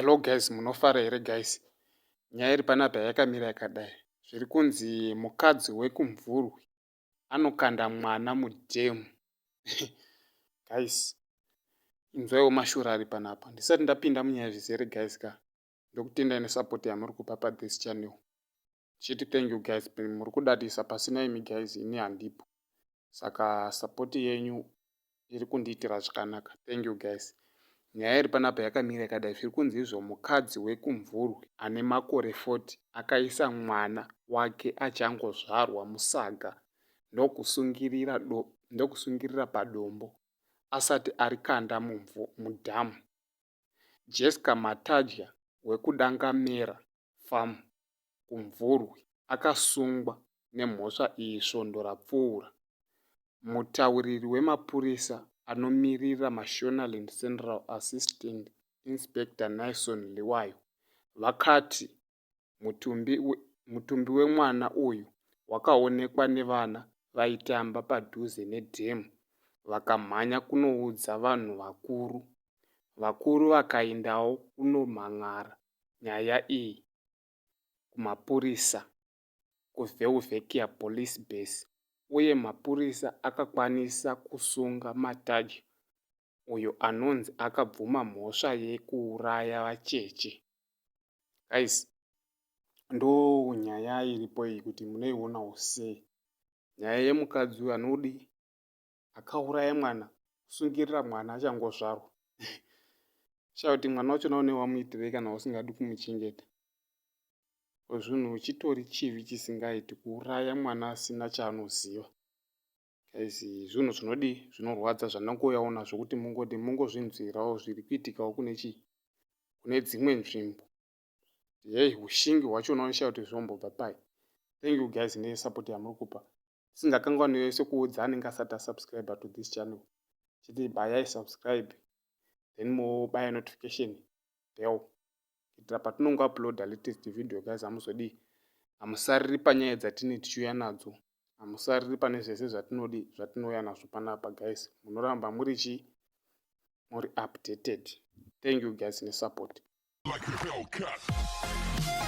Hello guys, munofara here guys? Nyaya iri panapa yakamira yakadai. Zviri kunzi mukadzi wekuMvurwi anokanda mwana mudhemu. Guys, inzwaiwo mashura ari panapa. Ndisati ndapinda munyaya zvizere guys ka. Ndokutendai nesupport yamuri kupa pa this channel. Chiti thank you guys, muri kudadisa, pasina imi guys ini handipo. Saka support yenyu iri kundiitira zvakanaka. Thank you guys. Nyaya iri panapa yakamira yakadai. Zviri kunzi izvo mukadzi wekuMvurwi ane makore 40 akaisa mwana wake achangozvarwa musaga ndokusungirira padombo asati arikanda mudhamu. Jessica Matadya wekuDangamera Farm kuMvurwi akasungwa nemhosva iyi svondo rapfuura. Mutauriri wemapurisa anomirira Mashonaland Central, Assistant Inspector Naison Liwayo, vakati mutumbi wemwana uyu wakaonekwa nevana vaitamba padhuze nedhemu vakamhanya kunoudza vanhu vakuru. Vakuru vakaendawo kunomhan'ara nyaya iyi kumapurisa kuVelvekia Police Base uye mapurisa akakwanisa kusunga Matadya uyo anonzi akabvuma mhosva yekuuraya vacheche. Guys, ndo nyaya iripo iyi kuti munoionawo sei. Nyaya yemukadzi uyu anodi akauraya mwana, kusungirira mwana achangozvarwa. Shaya kuti mwana wachona une wamuitirei kana usingadi kumuchengeta. Zvinhu chitori chivi chisingaiti kuuraya mwana asina chaanoziva. Guys, zvinhu zvinodi zvinorwadza zvandangouyawo nazvo kuti mungodi mungozvinzwirawo zviri kuitikawo kune chii kune dzimwe nzvimbo. Hei, ushingi hwachona unoshaya kuti zvombobva pai. Thank you guys nesupport yamuri kupa. Tisingakanganwi sekuudza anenge asati asubscribe to this channel. Chiti bayai subscribe then mobaya notification bell kuitira patinongo uploada latest video guys hamuzodii, hamusariri panyaya dzatine tichiuya nadzo, hamusariri pane zvese zvatinodi zvatinouya nazvo panapa guys. Munoramba muri chii, muri updated. Thank you guys nesupport. Like a Hellcat.